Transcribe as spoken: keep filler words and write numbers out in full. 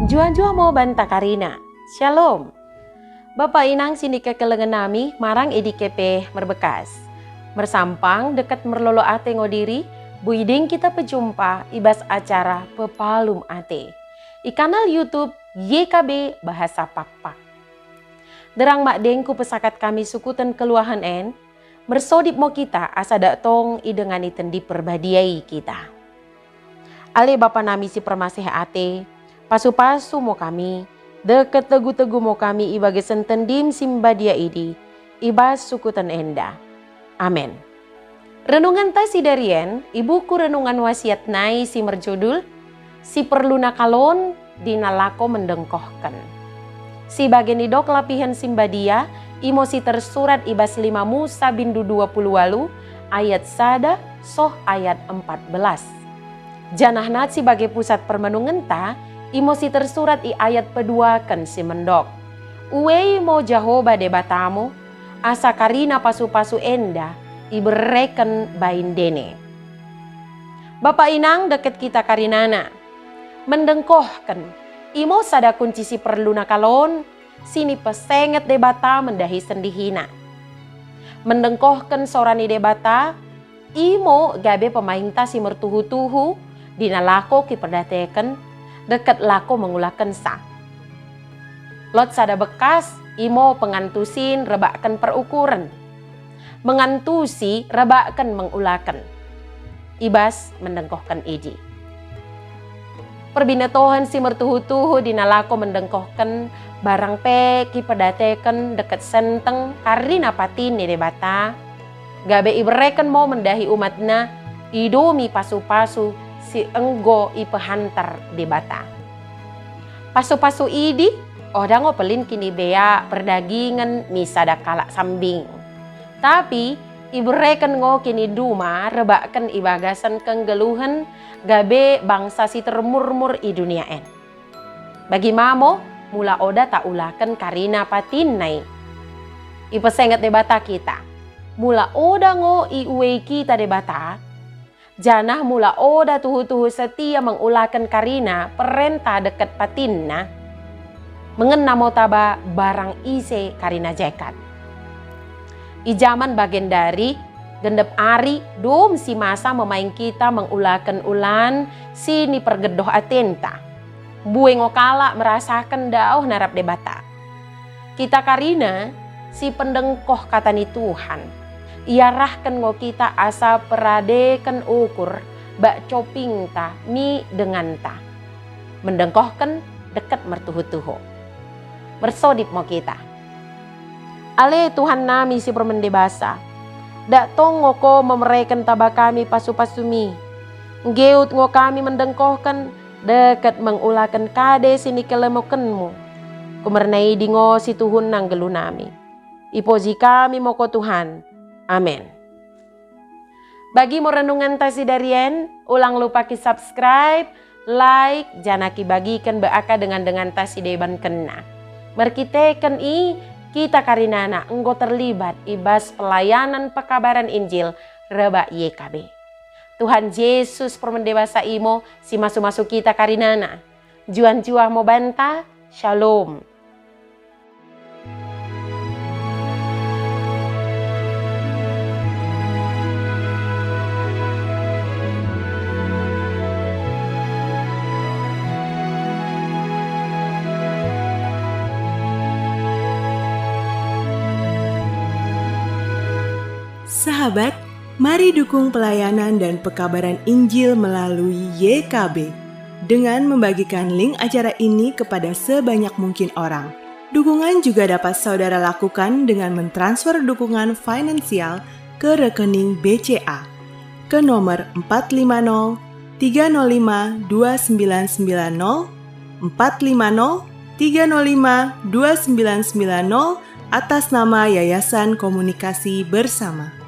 Njuah-njuah mo banta karina. Shalom. Bapa inang sinikekelengen nami marang i dike pe merbekas. Mersampang dekket merlolo ate ngo diri, boi deng kita pejumpa i bas acara Pepalum Ate i kanal YouTube Y K B Bahasa Pakpak. Sinderrang madeng kupesakat kami sukuten keluahen en, mersodip mo kita asa dak tong idengani Tendi Perbadia i kita. Ale Bapa nami si permaseh ate, pasu-pasu mo kami, dekket tegu-tegu mo kami i bagasen Tendim si mbadia idi, i bas sukuten enda. Amen. Renungenta sidarien i buku Renungan Wasiat nai si merjudul, Si Perluna Kalon Dina Lako Mendengkohken. Si bage nidok lapihen si mbadia, imo si tersurat i bas lima Musa bindu dua puluh walu ayat sada soh ayat empat belas. Janah nat si bage pusat permenungenta, imo si tersurat i ayat peduaken si mendok. Uei mo Jahoba Debatamu, asa karina pasu-pasu enda iberreken bai ndene. Bapa inang dekket kita karinana. Mendengkohken, imo sada kunci si perluna kalon, sinipesenget Debata mendahi sendihina. Mendengkohken sora ni Debata, imo gabe pemaingta si mertuhu-tuhu, dina lako kiperdateken, dekket lako mengulakensa. Lot sada bekkas, imo pengantusin rebakken perukuren. Mengantusi rebakken mengulaken. I bas mendengkohken idi. Perbinetohen si mertuhu-tuhu dina lako mendengkohken, barang pe kiperdateken dekket senteng karina patin ni Debata, gabe iberreken mo mendahi umatna, idomi pasu-pasu si enggo ipehantar Debata. Pasu-pasu idi, oda ngo pellin kinibea perdagingen mi sada kalak sambing. Tapi, iberreken ngo kiniduma rebakken i bagasen kenggeluhen gabe bangsa si termurmur i dunia en. Bagi ma mo, mula oda taulaken karina patinna i. Ipesenget Debata kita. Mula oda ngo iuei kita Debata, janah mula oda tuhu-tuhu setia mengulaken karina perenta dekket patinna, mengena mo taba barang ise karina jekat. I jaman bagendari, gennep ari dom si masa memaing kita mengulaken ulaan si nipergeddoh atenta. Mbue ngo kalak merasaken daoh narap Debata. Kita karina si pendengkoh kata ni Tuhan, iarahken ngo kita asa peradeken ukur bak copingta mi denganta. Mendengkohken dekket mertuhu-tuhu. Mersodip mo kita. Ale Tuhan nami si permende basa, dak tong ngo ko memereken taba kami pasu-pasumi. Nggeut ngo kami mendengkohken dekket mengulaken kade si nikelemokenmu. Kumerna idi ngo situhunna nggeluh nami. Ipoji kami mo ko Tuhan. Amen. Bagi mo renungenta sidarien, ulang lupa ki-subscribe, like, janah kibagiken bak dengan-denganta si debankenna. Merkiteken i, kita karinana enggo terlibat i bas pelayanan pekabaren Injil rebbak Y K B. Tuhan Jesus permende basa imo si masu-masu kita karinana. Njuah-njuah mo banta. Shalom. Sahabat, mari dukung pelayanan dan pekabaran Injil melalui Y K B dengan membagikan link acara ini kepada sebanyak mungkin orang. Dukungan juga dapat saudara lakukan dengan mentransfer dukungan finansial ke rekening B C A, ke nomor empat lima nol tiga nol lima dua sembilan sembilan nol, empat lima nol tiga nol lima dua sembilan sembilan nol, atas nama Yayasan Komunikasi Bersama.